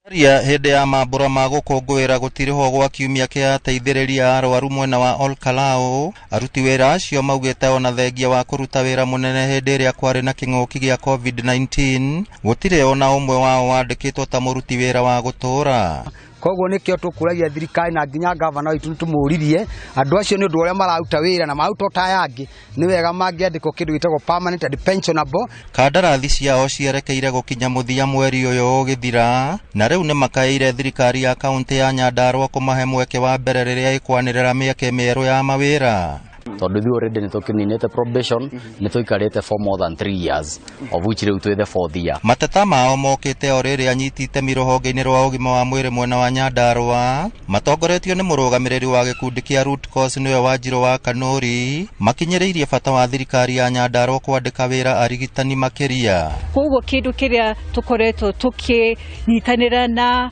Ria hĩndĩ ya mambũra ma gũkũngũĩra gũtirĩhwo gwa kiumia kĩa ateithĩrĩria a arwaru mwena wa Olkalau. Aruti wĩra acio maugĩte ona thengia wa kũruta wĩra mũnene hĩndĩ ĩrĩa kwarĩ na kĩng'ũki gĩa COVID-19, gũtirĩ ona ũmwe wao wandĩkĩtwo ta mũruti wĩra wa gũtũũra. Koguo nĩkĩo tũkũragia thirikari na nginya gavana witũ tũmũririe andũ acio nĩ ũndũ ũrĩa mararuta wĩra na mararuta ta aya angĩ, nĩ wega mangĩandĩkwo kĩndũ gĩtagwo permanent and pensionable. Kandarathi ciao cierekeire gũkinya mũthia mweri ũyũ ũgĩthira, na rĩu nĩ makaĩire thirikari ya kaunti ya Nyandarua kũmahe mweke wa mbere rĩrĩa ĩkwanĩrĩra mĩeke mĩerũ ya mawĩra. Tondũ ithuĩ already nĩ tũkĩninĩte probation, nĩ tũikarĩte for more than 3 years, of which rĩu twĩ the fourth year. Mateta mao mokĩte o rĩrĩ anyiti itemi rũhonge-inĩ rwa ũgima wa mwĩrĩ mwena wa Nyandarua matongoretio nĩ mũrũgamĩrĩri wa gĩkundi kĩa Root Cause, nĩwe Wanjirũ wa Kanũri, makinyĩrĩirie bata wa thirikari ya Nyandarua kwandĩka wĩra arigitani makĩria. Koguo kĩndũ kĩrĩa tũkoretwo tũkĩnyitanĩra na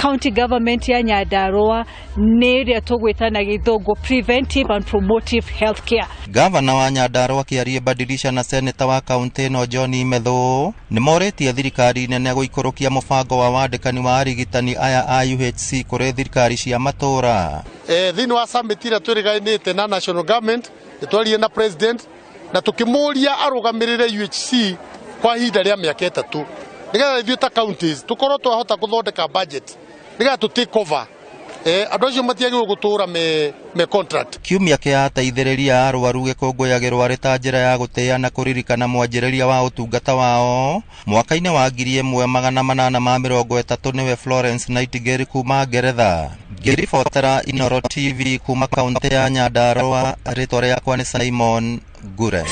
county government ya Nyandarua nĩ ĩrĩa tũgwĩta na gĩthũngũ preventive and promotive health care. Gavana wa Nyandarua Kĩarie Badilisha na seneta wa kaunti ĩno John Methu nĩ morĩtie thirikari nene gũikũrũkia mũbango wa wandĩkani wa arigitani aya a UHC kũrĩ thirikari cia matũũra. Thĩinĩ wa summit ĩrĩa twĩrĩganĩte na national government, nĩ twaririe na president na tũkĩmũria arũgamĩrĩre UHC kwa ihinda rĩa mĩaka 3, nĩgetha ithuĩ ta counties tũkorwo twahota gũthondeka budget nĩgetha tũ take over. Andũ acio matiagĩrĩirwo gũtũra me contract. Kiumia kĩa ateithĩrĩria a arwaru gĩkũngũyagĩrwo arĩ ta njĩra ya gũtĩa na kũririkana mwanjĩrĩria wa ũtungata wao mwaka-inĩ wa 1830, nĩwe Florence Nightingale kuma Ngeretha. Ngĩribotera Inooro TV kuma kaunti ya Nyandarua, rĩtwa rĩakwa nĩ Simon Ngure.